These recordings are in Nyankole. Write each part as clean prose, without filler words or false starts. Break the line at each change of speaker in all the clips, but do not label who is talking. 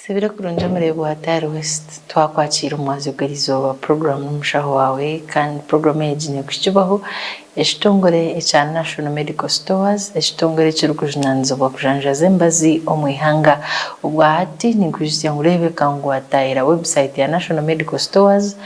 Sibire kurungi omureebi wa Tayari West, twakwakiira omu mwazyo gw'erizooba puroguraamu n'omushaho waawe kandi puroguraamu egi nekuhikibaho ekitongore ekya National Medical Stores, ekitongore ekirikujunaanizibwa kujanjaaza emibazi omu ihanga. Obwahati ninkwijutsya ngu reebeka ngu wataahira website ya National Medical Stores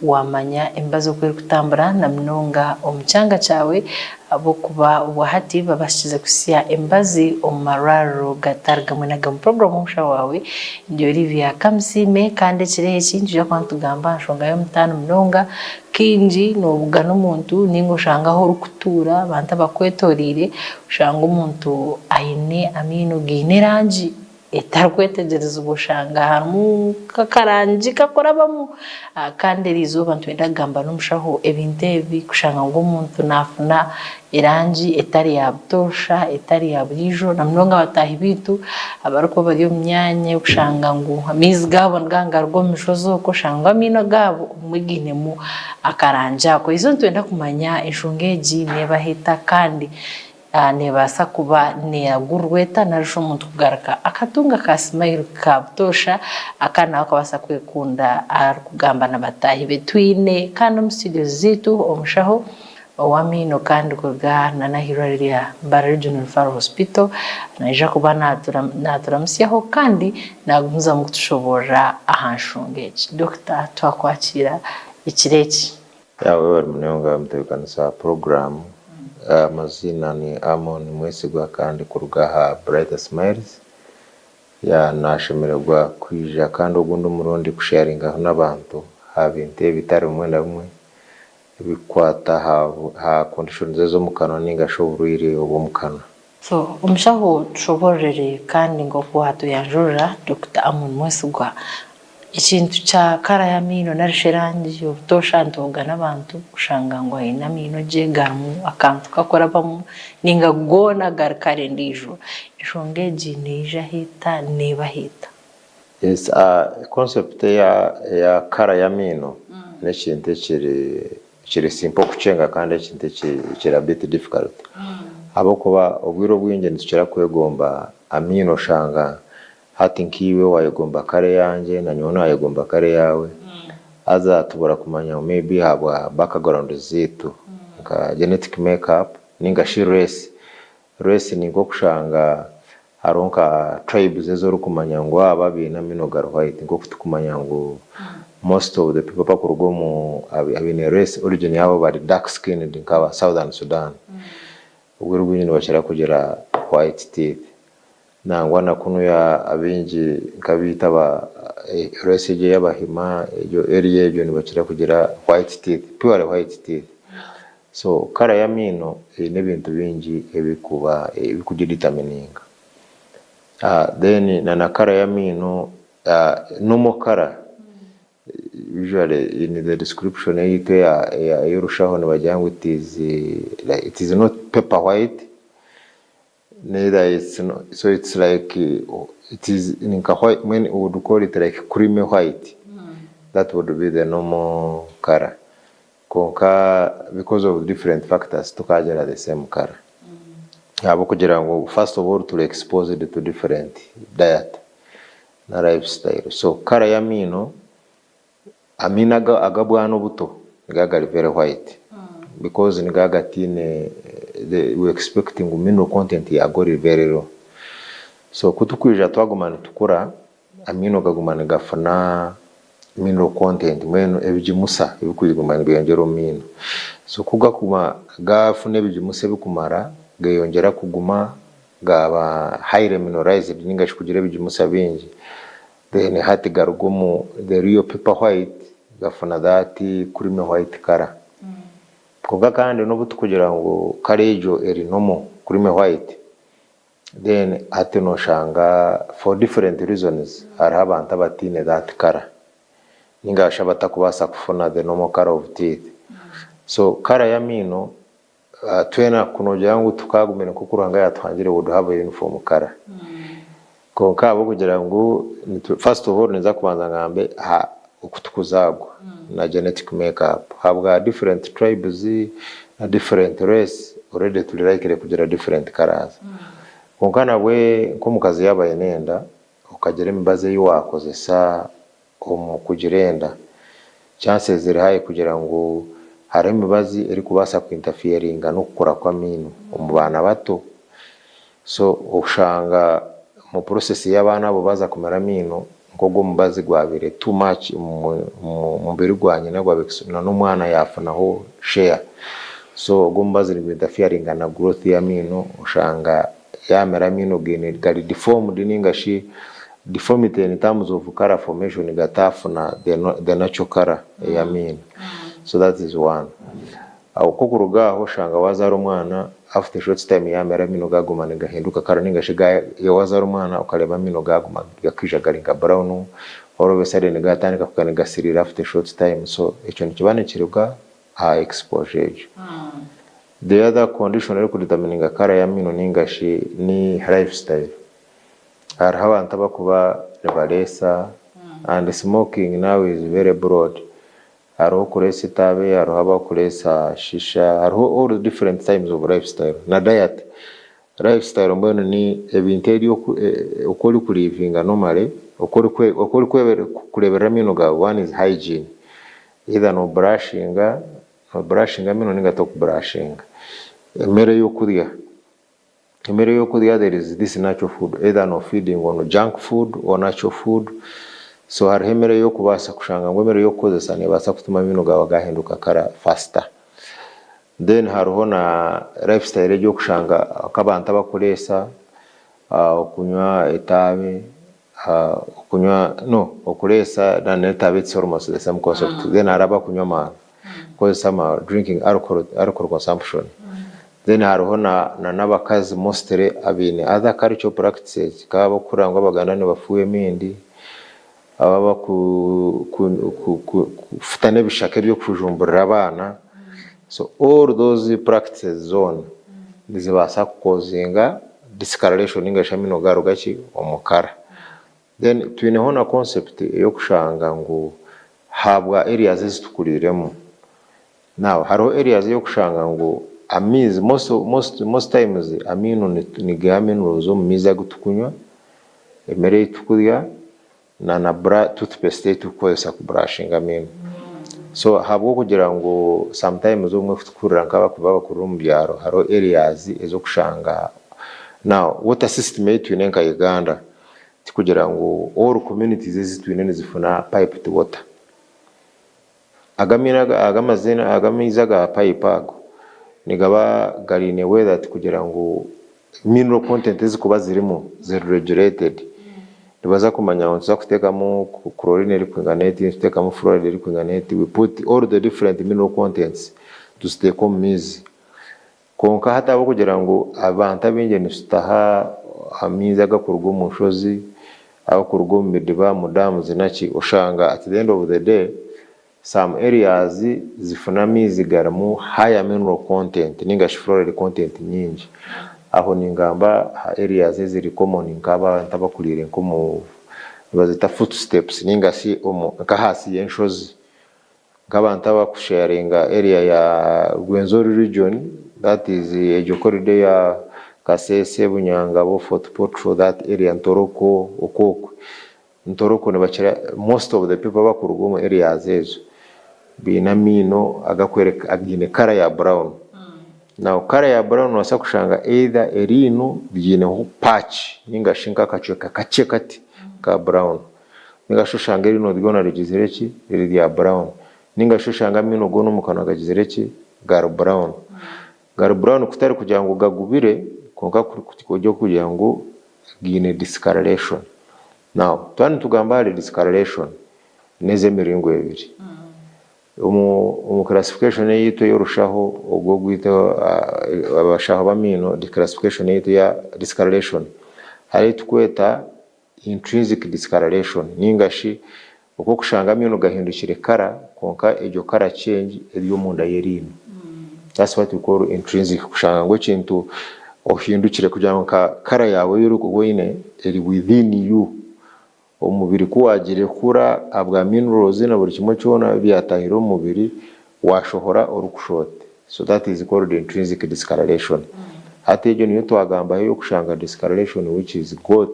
Waamanya emibazi oku erikutambura na munonga omu kyanga kyawe ahabw'okuba obwahati babasikize kuhitsya emibazi omu marwariro gatari gamwe na gamwe. Puroguraamu Omushaho Waawe ndi Olivia Kamusiime kandi ekiro eki nitwija kuba nitugamba aha nshonga y'omutaano munonga. Kaingi noobugana omuntu nainga oshanga ahu orikutuura abantu abakwetoreire oshanga omuntu aine amaino gaine erangi. Etarikwetegyerezibwa oshanga harimu nk'akarangi kakurabamu kandi eriizooba nitwenda kugamba n'omushaho ebintu ebi kushanga ngu omuntu naafuna erangi etari ya butoosha etari ya buriijo na munonga bataahi baitu abarikuba bari omu myanya ey'okushanga ngu amaizi gaabo nigaba nigaruga omu mishozi okwo oshanga ngu amaino gaabo obumwe gainemu akarangi ako. Erizooba nitwenda kumanya enshonga egi neebaho eta kandi Neebaasa kuba neeragurwa eta nari shi omuntu kugaruka akatunga ka simayiro ka butoosha aka nawe akabaasa kwekunda arikugamba na bataahi be. Twine kandi omu situdiyo zaitu omushaho ow'amaino kandi kuruga na n'ahairwariro rya Mbarara Regional Referral Hospital naija kuba naaturamutsyaho kandi naagumizamu kutushoboorora aha nshonga egi. Dokita twakwakiira ekiro eki.
Yaaba webare munonga mutebekanisa puroguramu. Amaziina ni Amon Mwesigwa kandi kuruga aha Brighter Smiles. Ya nashemererwa kwija kandi ogundi omurundi kusharingaho n'abantu aha bintu ebitari bimwe na bimwe ebikukwata aha conditions ez'omukanwa ninga shi oburwaire obw'omukanwa.
So omushaho tushobororere kandi nk'oku watuyanjurira Dokita Amon Mwesigwa Ekintu kya kara y'amaino nari shi erangi obutoosha nitubugana abantu oshanga ngu aine amaino gye garimu akantu kakurabamu ninga goona gari kara endiijo. Enshonga egi neija eta neebaho eta?
Yes, concept eya kara y'amaino n'ekintu ekiri ekiri simple kukyenga kandi ekintu ekiri a bit difficult ahabw'okuba obwire obwingi nitukira kwegomba amaino oshanga Hati nk'iwe waayegomba kare eyangye, na nyowe naayegomba kare eyaawe, haza tubura kumanya ngu maybe ahabwa background zaitu nka genetic make up ninga shi race. Race ni nk'okushanga hariho nka tribes ezi orikumanya ngu aba baine amaino gari white nk'oku tukumanya ngu most of the people abakuruga omu abaine race origin yaabo bari dark skinned nk'aba Southern Sudan, obwire obwingi nibakira kugira white teeth. Nangwa na kunuya abaingi nk'abaitu aba race egyo ey'Abahima egyo area egyo nibakira kugira white teeth, purely white teeth. So colour y'amaino eine ebintu bingi ebikuba ebikugidetermininga. Then na na colour y'amaino normal colour usually in the description eyaitu ey'orushaho nibagira ngu it is it is not paper white Neither it's no so it's like it is nka white mbwenu we would call it like creamy white that would be the normal colour kwonka because of different factors tukagira the same colour ahabw'okugira ngu first of all turi exposed to different diet na lifestyle so colour y'amaino Amaino ag'obwana obuto nigaba gari very white because nigaba gataine we expect ngu mineral content yaago eri very low. So ku turikwija twaguma nitukura, amaino gaguma nigafuna mineral content mbwenu ebigimusa ebirikuguma nibyeyongyera omu maino. So ku gakuguma gaafuna ebigimusa ebirikumara, geeyongyera kuguma gaaba highly mineralized ninga shi kugira ebigimusa bingi. Then hati garuga omu the real paper white gafuna that creamy white colour. Kwonka kandi nobu tukugira ngu colour egyo eri normal creamy white then hati noshanga for different reasons hariho abantu abataine that colour ninga shi abatakubaasa kufuna the normal colour of teeth. So colour y'amaino Twena ku noogira ngu tukaagumire nk'oku Ruhanga yaatuhangire we would have a uniform colour. Kwonka ahabw'okugira ngu first of all ninza kubanza ngambe aha oku tukuzaarwa na genetic make up. Ahabwa different tribes na different race already turi likely kugira different colours. Kwonka nabwe nk'omukazi yaaba aine enda, okagira emibazi ei waakozesa omu kugira enda, chances ziri high kugira ngu hariho emibazi erikubaasa ku interferinga n'okukura kw'amaino omu baana bato. So oshanga omu process y'abaana abo baaza kumera amaino, nk'ogwo omubazi gwabaire too much omu mubiri gwa nyina na n'omwana yaafunaho share. So ogwo omubazi nigu interferinga na growth y'amaino oshanga yaamera amaino gaine gari deformed ninga shi deformity in terms of colour formation gataafuna the natural colour ey'amaino. So that is one. Ku okuruga aho oshanga waazaara omwana, after a short time yaamera amaino gaaguma nigahinduka colour ninga shi waazaara omwana okareeba amaino gaaguma gakaija gari nka brown, all of a sudden gaatandika kuba nigasiriira after a short time. So ekyo nikiba nikiruga aha exposure egyo. The other condition erikudetermininga colour y'amaino ninga shi ni lifestyle. Hariho abantu abakuba nibareesa and smoking now is very broad. Hariho okureesa etaabe, hariho abakureesa shisha, hariho all different types of lifestyle na diet. Lifestyle mbwenu ni ebintu ebi oku orikulivinga normally, oku orikureeberera amaino gaawe, one is hygiene. Either noburashinga, noburashinga amaino ninga tokuburashinga. Emere ey'okurya, emere ey'okurya there is this natural food, either no feeding on junk food or natural food. So hariho emere ey'okubaasa kushanga ngu emere ey'okukozesa neebaasa kutuma amaino gaawe gaahinduka colour faster. Then hariho na lifestyle egi okushanga nk'abantu abakureesa, okunywa etaabe, okunywa no okureesa n'etaabe it's almost the same concept. Then hariho abakunywa amaarwa, kukozesa amaarwa, drinking alcohol, alcohol consumption. Then hariho na n'abakazi mostly abaine other cultural practices nk'abakurira ngu Abaganda nibafuuha emindi, aba abakufuta n'ebishaka eby'okujumburira abaana. So all those practices zoona nizibaasa kucausinga discoloration ninga shi amaino gaaruga ki omu colour. Then twineho na concept ey'okushanga ngu habwa areas ezi tukuriiremu. Now hariho areas ey'okushanga ngu amaizi most times amaino nigaiha minerals omu maizi agu tukunywa, emere ei tukurya na toothpaste ei turikukozesa kuburashinga amaino. So ahabw'okugira ngu sometimes obumwe tukuhurira nk'abakuba bakurira omu byaro, hariho areas ez'okushanga now water system ei twine nka Uganda tikugira ngu all communities ezi twine nizifuna piped water. Aga amaizi aga pipe ago nigaba gari in a way that kugira ngu mineral content ezikuba zirimu ziri regulated. Nibaza kumanya ngu nituza kuteekamu chlorine erikwingana eti, nituteekamu fluoride erikwingana eti, we put all the different mineral contents tuziteeka omu maizi. Kwonka hati ahabw'okugira ngu abantu abaingi nitutaha amaizi agakuruga omu nshozi, agakuruga omu bidiba, omu dams naki, oshanga at the end of the day some areas zifuna amaizi garimu higher mineral content ninga shi fluoride content nyingi. Aho ningamba aha areas eziri common nk'abantu abakuriire nk'omu nibazeeta footsteps ninga shi nk'ahansi y'enshozi. Nk'abantu abakusharinga area ya Rwenzori region, that is egyo corridor eya Kasese, Bunyangabo, Fort Portal, that area, Ntoroko okwokwe. Ntoroko nibakira most of the people abakuruga omu areas ezo biine amaino agakwereka agiine colour ya brown. Now colour ya brown nobaasa kushanga either eriino ryineho patch ninga shi nk'akacweka kakye kati ka brown. Ninga shi oshange eriino ryona rigizire ki riri rya brown. Ninga shi oshange amaino goona omu kanwa gagizire ki gari brown. Gari brown kutari kugira ngu gagubire kwonka kuri okugira ngu giine discoloration. Now twaba nitugamba ahari discoloration n'ez'emiringo ebiri. Omu classification eyaitu ey'orushaho ogwo ogwaitu abashaho b'amaino classification eyaitu eya discoloration, hariho ei turikweta intrinsic discoloration ninga shi oku okushanga amaino gahindukire colour kwonka egyo colour change eri omunda y'eriino. That's what we call intrinsic, kushanga ngu ekintu ohindukire kugira ngu nka colour yaawe ei orikuba oine eri within you. Omubiri ku waagirekura ahabwa minerals na buri kimwe kyona ebyatahire omu mubiri, waashohora orikushoota. So that is called intrinsic discoloration. Hati egyo niyo twagambaho ey'okushanga discoloration which is got.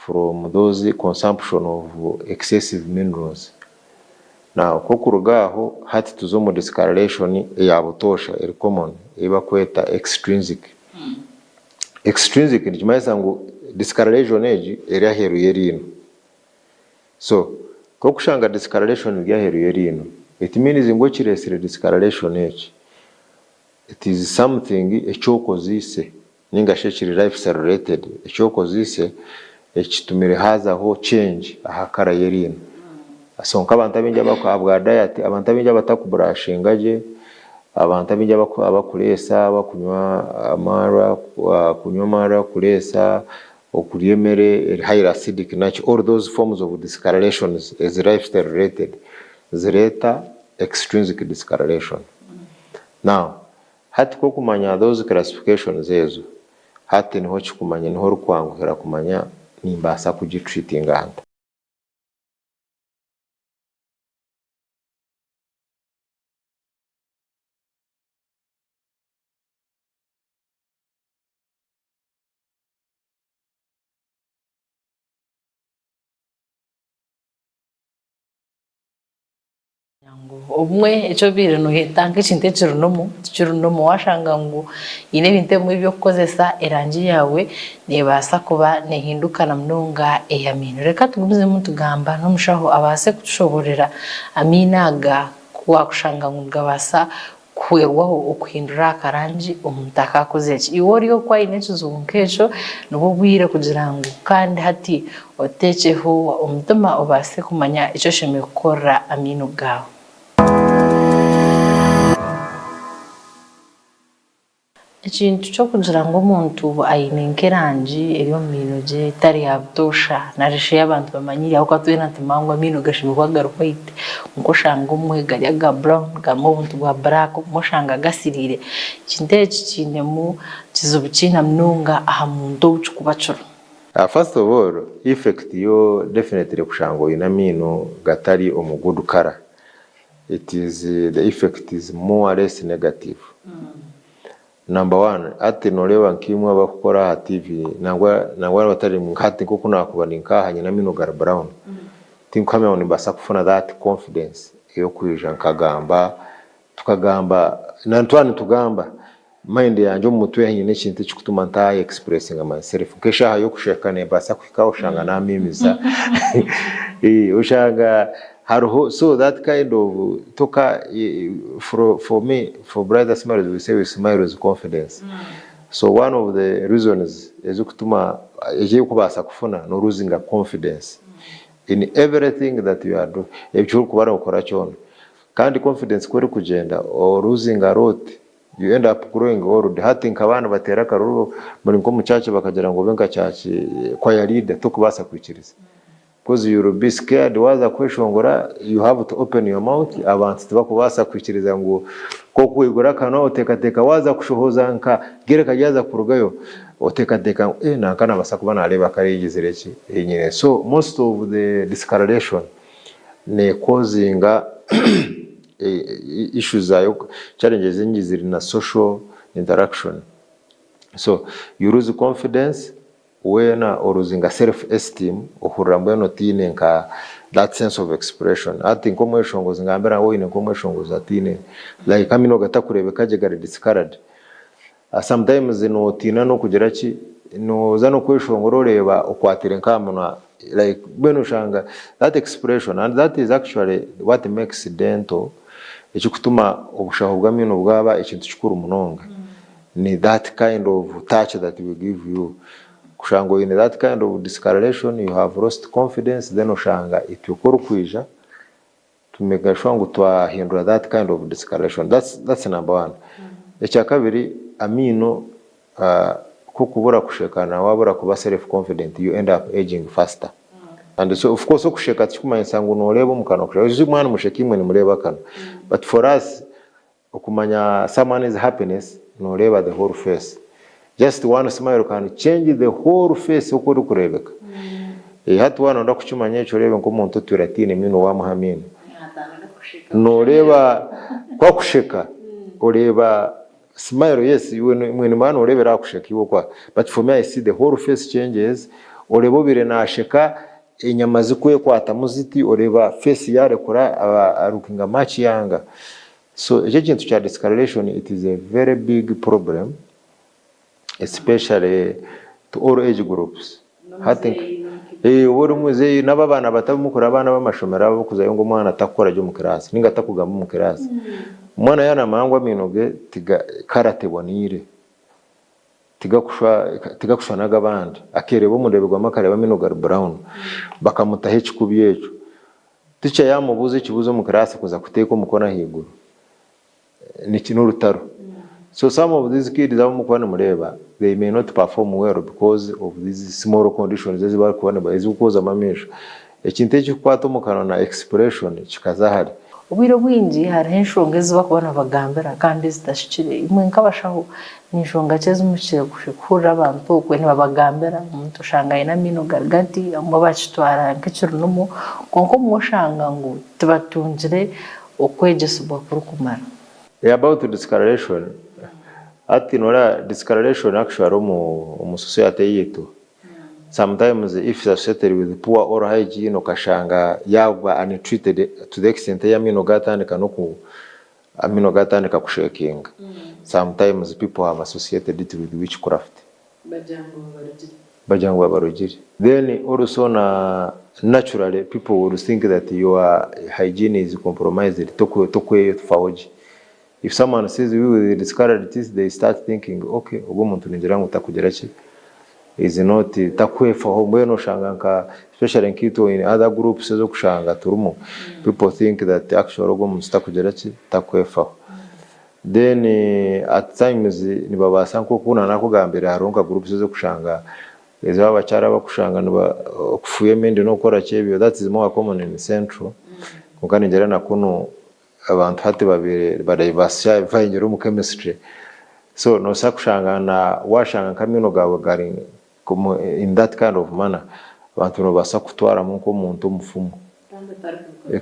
from those consumption of excessive minerals. Now ku okuruga aho hati tuza omu discoloration eya butoosha eri common ei bakweta extrinsic. Extrinsic nikimanyisa ngu discoloration egi eri aheeru y'eriino. So ku okushanga discoloration eri aheeru y'eriino it means ngu ekireetsire discoloration egi it is something eki okozeise ninga shi ekiri lifestyle related eki okozeise ekitumire haazaho change aha colour y'eriino. So nk'abantu abaingi ahabwa diet, abantu abaingi abatakuburashinga gye, abantu abaingi abakureesa, abakunywa amaarwa, kunywa amaarwa, kureesa, okurya emere eri highly acidic naki, all those forms of discolorations ezi lifestyle related zireeta extrinsic discoloration. Now Hati ku okumanya those classifications ezo, hati niho okikumanya, niho orikwanguhira kumanya nimbaasa kugi treatinga nta.
Obumwe eki obaire noyeta nk'ekintu ekiri normal tikiri normal washanga ngu haine ebintu ebimwe ebi orikukozesa erangi yaawe nebaasa kuba nehinduka na munonga ey'amaino. Reka tugumizemu nitugamba n'omushaho abaase kutushoborera amaino aga ku wakushanga ngu nigabaasa kuhwerwaho okuhindura aha karangi omuntu akaakozire ki? Iwe ori oku aine ekizibu nk'ekyo, nibwo bwire kugira ngu kandi hati oteekyeho omutima obaase kumanya eki oshemereire kukorera amaino gaawe. Ekintu ky'okugira ngu omuntu aine nk'erangi eri omu maino gye etari ya butoosha nari shi ei abantu bamanyire ahabw'okuba twena nitumanya ngu amaino gashemereire kuba gari white kwonka oshanga obumwe gari aga brown garimu obuntu bwa black obumwe oshanga gasiriire. Ekintu eki kiinemu kizibu kiina munonga aha muntu ou kirikuba kiriho.
First of all effect yo definitely kushanga oine amaino gatari omu good colour It is the effect is more or less negative. Number one, hati noreeba nkaimwe abakukora aha TV nangwa nangwa abatari hati nkoku nakuba ni nkaha nyine amaino gari brown, tinkuhamya ngu nimbaasa kufuna that confidence eyokwija nkagamba tukagamba na twaba nitugamba mind yangye omu mutwe haine ekintu ekikutuma nta expressinga myself nk'eshaaha y'okusheka nembaasa kuhika oshanga namiimiza oshanga hariho so that kind of toka for, for me for brighter smiles we say we smile with confidence so one of the reasons ezikutuma eky'okubaasa kufuna no losinga confidence in everything that you are doing ekyorikuba nokora kyona kandi confidence ku erikugyenda o losinga a lot You end up growing old hati nkaba nibateera akaruru muri nk'omu church bakagira ngu obe nka church choir leader tokubaasa kwikiriza because you will be scared waaza kweshongora you have to open your mouth abantu tibakubaasa kwikiriza ngu nk'oku waigura akanwa oteekateeka waaza kushohoza nka gereka ryaza kurugayo oteekateeka ngu eh nanka nabaasa kuba nareeba kare yegizire ki enyine so most of the discoloration nekozinga issues zaayo challenges enyingi ziri na social interaction so you lose confidence weena oluzinga self esteem ohurira mbwenu otiine nka that sense of expression hati nk'omweshongozi ngambira ngu oine nk'omweshongozi atiine like amaino gatakureebeka gye gari discoloured Sometimes notiina nokugira ki noza nokweshongora oreeba okwatire nkaha munwa like mbwenu oshanga that expression and that is actually what makes dental ekikutuma obushaho bw'amaino bwaba ekintu kikuru munonga ni that kind of touch that we give you kushanga oine that kind of discoloration you have lost confidence then oshanga itwe ku orikwija To make sure ngu twahindura that kind of discoloration that's, that's number one. Ekyakabiri amaino ku okubura kusheka na wabura kuba self confident you end up aging faster. And so of course okusheka tikikumanyisa ngu noreeba omu kanwa kusheka. Ozi mwana musheka imwe nimureeba akanwa. But for us okumanya someone's happiness noreeba the whole face. Just one smile can change the whole face oku orikureebeka. Hati waaba noyenda kukimanya ekyo oreebe nk'omuntu otwire ataine miino waamuha amaino. Noreeba ku akusheka oreeba smile yes iwe mwene nooba noreebera aha kusheka iwe oku but for me I see the whole face changes. Oreeba obaire nasheka enyama zikwekwatamu ziti oreeba face yarekura aba lookinga much younger. So ekyo ekintu kya discoloration it is a very big problem especially to all age groups. Hati oba ori muzeeyi n'abo abaana bato abu murikureeba abaana b'amashomero abo abarikuzayo ngu omwana takukora gye omu kiraasi ninga takugamba omu kiraasi. Omwana yaaba naamanya ngu amaino ge tiga colour teboneire. Tigakushwa n'ag'abandi. Akeereeba omu ndeeberwamu akareeba amaino gari brown. Bakamutaho ekikubi ekyo. Ticha yaamubuuza ekibuuzo omu kiraasi kuza kuteeka omukono ahaiguru, n'orutaro. So some of these kids abu murikuba nimureeba, they may not perform well because of these small conditions ezi barikuba ezirikwozamu amaisho. Ekintu ekirikukwata omu kanwa na expression kikaza hare.
Obwire obwingi hariho enshonga ezi barikuba nibabagambira kandi ezitahikire. Imwe nk'abashaho ni nshonga ki ezi muhikire kuhurira abantu okwe nibabagambira? Omuntu oshanga aine amaino gari gati, abamwe bakitwara nk'ekirunimo, kwonka obumwe oshanga ngu tibatungire okwegyesibwa kurikumara.
About discoloration, hati noreeba discoloration actually omu society yaitu Sometimes if it's associated with poor oral hygiene okashanga yagwa untreated to the extent ei amaino gatandika noku amaino gatandika kushakinga sometimes people have associated it with witchcraft bagira ngu babarogire then also na naturally people will think that your hygiene is compromised tokwefaho gye if someone sees you with discolored teeth they start thinking okay ogu omuntu ningira ngu takugira ki is not takwefaho mbwenu oshanga nka especially nkaitwe in other groups ezokushanga turimu people think that actually ogu omuntu takugira ki takwefaho then at times nibabaasa nkoku nanakugambire hariho nka groups ezokushanga eza abakyara abakushanga niba okufuuya emindi nokukoraki ebyo that is more common in central kwonka ningira na kunu Abantu hati babaire badiversifyingire omu chemistry so nobaasa kushanga na washanga nk'amaino gaawe gari in that kind of manner abantu nibabaasa kukutwaramu nk'omuntu omufumu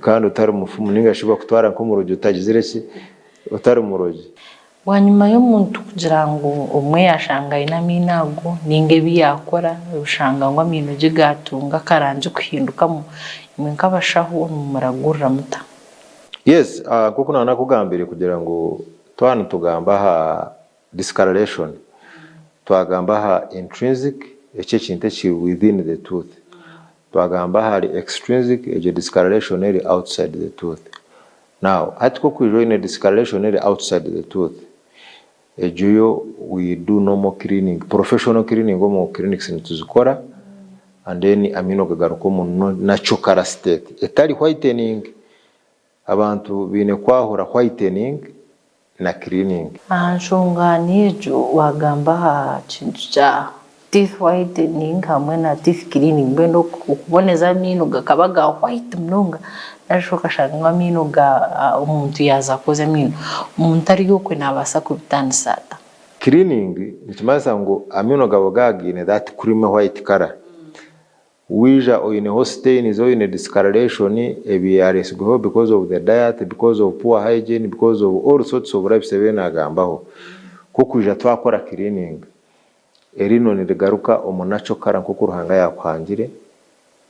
kandi otari mufumu ninga shi bakutwara nk'omurogi otagizire ki otari murogi.
Bwanyima y'omuntu kugira ngu obumwe yaashanga aine amaino ago ninga ebi yaakora oshanga ngu amaino ge gaatunga akarangi kuhindukamu, imwe nk'abashaho nimumuragurira muta?
Yes, nk'oku naanakugambire kugira ngu twaba nitugamba aha discoloration, twagamba aha intrinsic, ekyo ekintu ekiri within the tooth, twagamba ahari extrinsic, egyo discoloration eri outside the tooth. Now hati ku orikwija oine discoloration eri outside the tooth, egyo yo we do normal cleaning, professional cleaning omu clinics nituzikora and then amaino gagaruka omu natural colour state etari whitening. Abantu baine kwahura whitening na cleaning.
Aha nshonga niyo egyo wagamba aha kintu kya teeth whitening hamwe na teeth cleaning mbwenu okuboneza amaino gakaba ga white munonga narishi okashanga ngu amaino ga omuntu yaaza kwozya amaino omuntu ari okwe nabaasa kubitaanisa ata?
Cleaning nikimanyisa ngu amaino gaawe gaaba gaine that creamy white colour Waija oineho stains, oine discoloration, ebyaresirweho because of the diet, because of poor hygiene, because of all sorts of rubbish ebi nagambaho. Ku okwija twakora cleaning, erino nirigaruka omu natural colour nkoku Ruhanga yakuhangire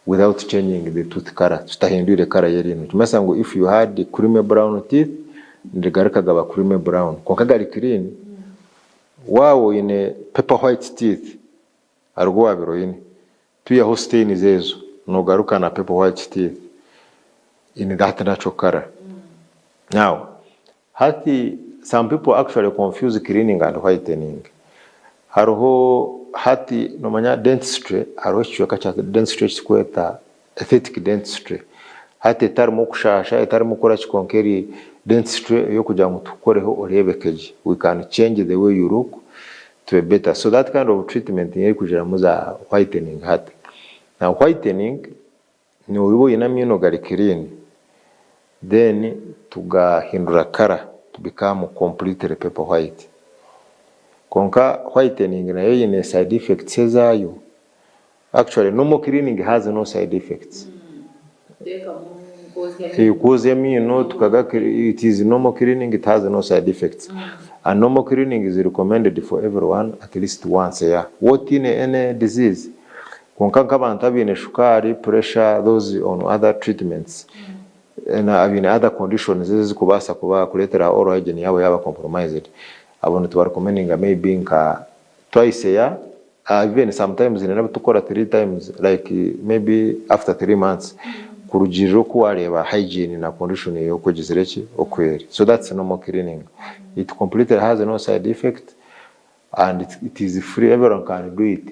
without changing the tooth colour, tutahindwire colour y'erino. Nikimanyisa ngu if you had creamy brown teeth, nirigaruka gaba creamy brown kwonka gari clean. Waaba oine paper white teeth, Hariho owaabaire oine. Twihaho stains ezo, noogaruka na paper white teeth in that natural colour. Now, hati some people actually confuse cleaning and whitening. Hariho hati noomanya dentistry, hariho ekicweka kya dentistry eki turikweta aesthetic dentistry. Hati etarimu kushaasha, etarimu kukora ki kwonka eri dentistry ey'okugira ngu tukukoreho oreebeke gye. We can change the way you look to a better. So that kind of treatment niyo erikujiramu za whitening hati. Now whitening noba oyine amaino gari clean then tugahindura colour to become completely paper white. Kwonka whitening nayo eyine side effects ezaayo. Actually normal cleaning has no side effects. Kwozya amaino tukaga it is normal cleaning it has no side effects and normal cleaning is recommended for everyone at least once a year. Woba otiine any disease. Kwonka nk'abantu abaine shukaari, pressure, those on other treatments, na abaine other conditions ezirikubaasa kuba kureetera oral hygiene yaabo yaaba compromised, abo nituba recommendinga maybe nka twice a year, even sometimes haine n'abu turikukora 3 times, like maybe after 3 months, kurugiirira oku waareeba hygiene na condition y'oku egizire ki oku eri. So that's normal cleaning. It completely has no side effect and it is free, everyone can do it.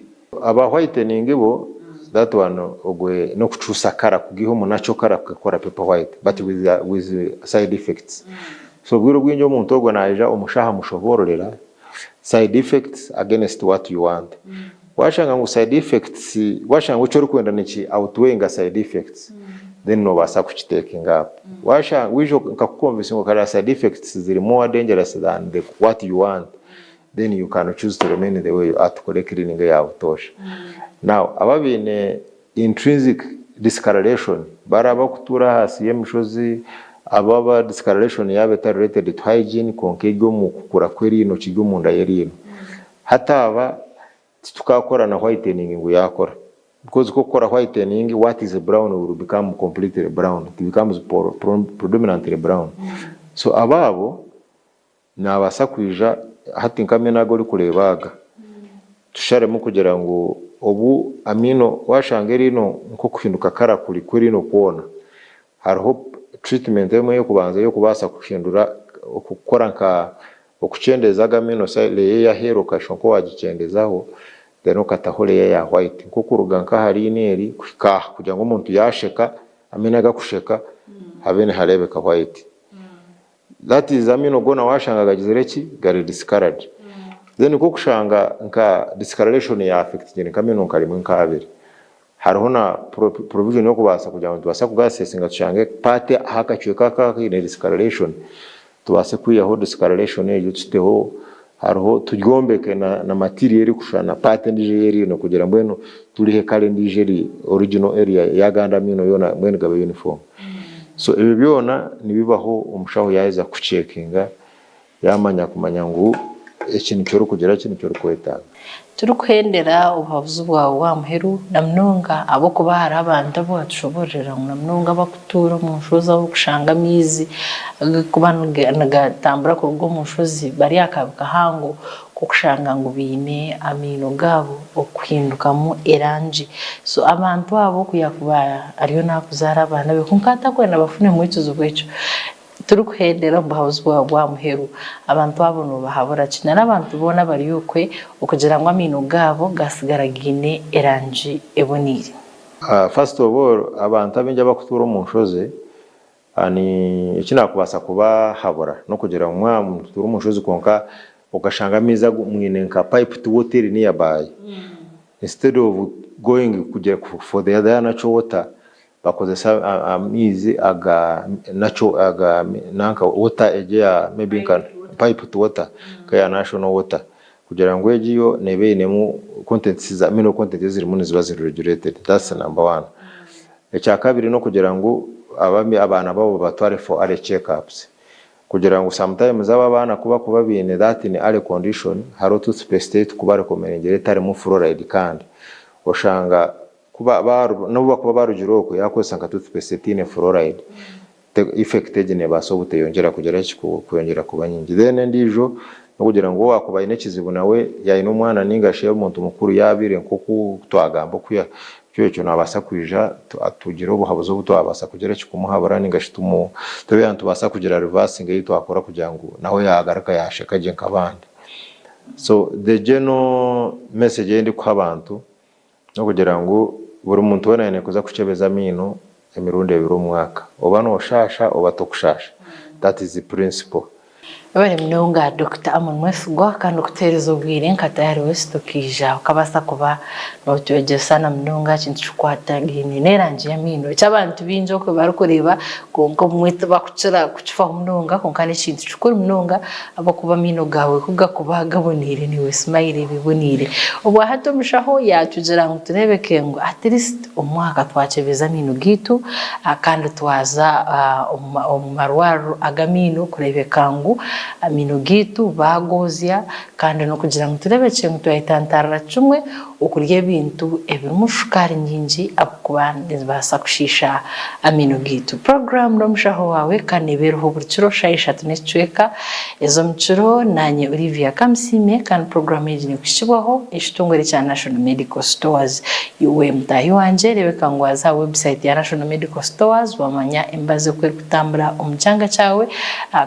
Aba whitening bo, that one ogwe n'okukyusa colour, kugiiha omu natural colour kukakora paper white, but with side effects. So obwire obwingi omuntu ogwo naija omushaho amushoboororera side effects against what you want. Washanga ngu side effects, washanga ngu eki orikwenda niki outweighing side effects, then nobaasa kukitakinga up. Washanga waija nkakuconvincinga okareba side effects ziri more dangerous than the what you want, then you can choose to remain the way you are, tukore cleaning eya butoosha. Now aba abaine intrinsic discoloration, bari abakutuura ahansi y'emishozi, abo aba discoloration yaaba etari related to hygiene kwonka eri omu kukura kw'eriino kiri omunda y'eriino. Hati aba titukakora na whitening ngu yaakora, because ku orikukora whitening, what is brown will become completely brown, it becomes predominantly brown. So abaabo nabaasa kwija hati nk'amaino agu orikureeba aga, tusharemu kugira ngu obu amaino washanga eriino nk'okuhinduka colour kuri kw'eriino kwona, hariho treatment emwe ey'okubanza ey'okubaasa kuhindura, okukora nka okukyendeeza aga amaino, layer ey'aheeru okashusha nk'owagikyendezaho, then okataho layer ya white, nk'okuruga nk'aha riino eri kuhika aha, kugira ngu omuntu yaasheka, amaino agakusheka habe nihareebeka white. That is amaino goona washanga gagizire ki gari discoloured. Then kokushanga nka discoloration ya affectingire nk'amaino nka rimwe nk'abiri, hariho na provision y'okubaasa kugira ngu nitubaasa kuga-assessinga tushange part aha akacweka aka akaine discoloration, tubaase kwihaho discoloration egyo, tuteho hariho turyombeke na material erikushushana part endiijo ey'eriino, kugira mbwenu turihe colour endiijo eri original area y'agandi amaino yoona, mbwenu gabe uniform. So ebyo byona nibibaho omushaho yaaheza kucheckinga, yamanya kumanya ngu eki nikyo orikugira, eki nikyo orikwetaaga.
Turikuhendera obuhabuzi bwawe bwa muheru, na munonga ahabw'okuba hariho abantu abu watushoboororera ngu na munonga abarikutuura omu nshozi ahu orikushanga amaizi garikuba nigatambura kuruga omu nshozi bari aha kabi kahango k'okushanga ngu baine amaino gaabo okuhindukamu erangi. So abantu abo ku yaakuba ariyo naakuzaara abaana be kwonka atakwenda bafunemu ekizibu ekyo, turikuhendera omu buhabuzi bwawe bwa muheru, abantu abo noobahabura ki? Na n'abantu boona abari okwe okugira ngu amaino gaabo gaatsigara gaine erangi eboneire.
First of all, abantu abaingi abarikutuura omu nshozi, eki naakubaasa kubahabura n'okugira ngu mwaba nimutuura omu nshozi kwonka okashanga amaizi agu mwine nka piped water eri nearby, instead of going kugira for the other natural water, bakozesa amaizi aga natural, aga nanka water egi eya maybe nka piped water nka eya national water, kugira ngu egi yo neeba einemu contents za mineral content ezirimu niziba ziri regulated. That's number one. Ekyakabiri n'okugira ngu abaana baabo babatware for early check ups, kugira ngu sometimes abo abaana ku bakuba baine that in early condition, hariho toothpaste ei tukubarecommendingira etarimu fluoride, kandi oshanga kuba n'obu bakuba barugire okwe yaakozesa nka toothpaste etaine fluoride, effect egi neebaasa obuteyongyera kugira ki kweyongyera kuba nyingi. Then endiijo n'okugira ngu owaakuba aine ekizibu nawe yaine omwana ninga shi omuntu mukuru yaabaire nk'oku twagamba okuya ekyo, naabaasa kwija tugire obuhabuzi obu twabaasa kugira eki kumuhabura, ninga shi turebe yaaba nitubaasa kugira reversing ei twakora kugira ngu nawe yaagaruka yaasheka gye nk'abandi. So the general message ei ndikuha abantu n'okugira ngu buri muntu weena aine kuza kukyebeza amaino emirundi ebiri omu mwaka, oba nooshaasha oba tokushaasha. That is the principle.
Webare munonga Dokita Amon Mwesigwa kandi okutuheereza obwire nka Tayari West okaija okabaasa kuba notwegyesa na munonga aha kintu kikwatagaine n'erangi y'amaino eki abantu baingi okwe barikureeba kwonka obumwe tibakukira kukifaho munonga, kwonka n'ekintu kikuru munonga ahabw'okuba amaino gaawe ku gakuba gaboneire naiwe smile eba eboneire. Obwahati omushaho yaatugira ngu tureebeke ngu at least omwaka twakyebeza amaino gaitu kandi twaza omu marwariro ag'amaino kureebeka ngu amaino gaitu baagozya, kandi n'okugira ngu tureebekye ngu twayetantarira kimwe. okurya ebintu ebirimu shukaari nyingi ahabw'okuba nizibaasa kushiisha amaino gaitu. Puroguraamu n'omushaho waawe kandi neeba eriho buri kiro shaaha ishatu n'ekicweka ez'omu kiro. Naanye Olivia Kamusiime kandi puroguraamu egi neekuhikibwaho ekitongore kya National Medical Stores. Iwe mutaahi wangye reebeka ngu waaza aha website ya National Medical Stores waamanya emibazi oku erikutambura omu kyanga kyawe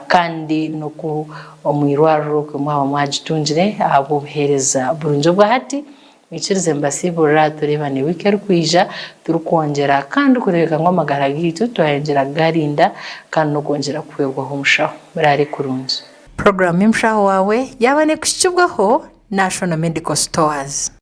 kandi n'oku omu irwariro okwe mwaba mwagitungire ahabw'obuheereza burungi obwa hati. Mwikirize mbasiiburire aha tureebane wiiki erikwija turikwongyera kandi kureebeka ngu amagara gaitu twayongyera kugarinda kandi n'okwongyera kuhwerwaho omushaho. Muraare kurungi. Puroguraamu y'omushaho waawe yaaba neekuhikibwaho National Medical Stores.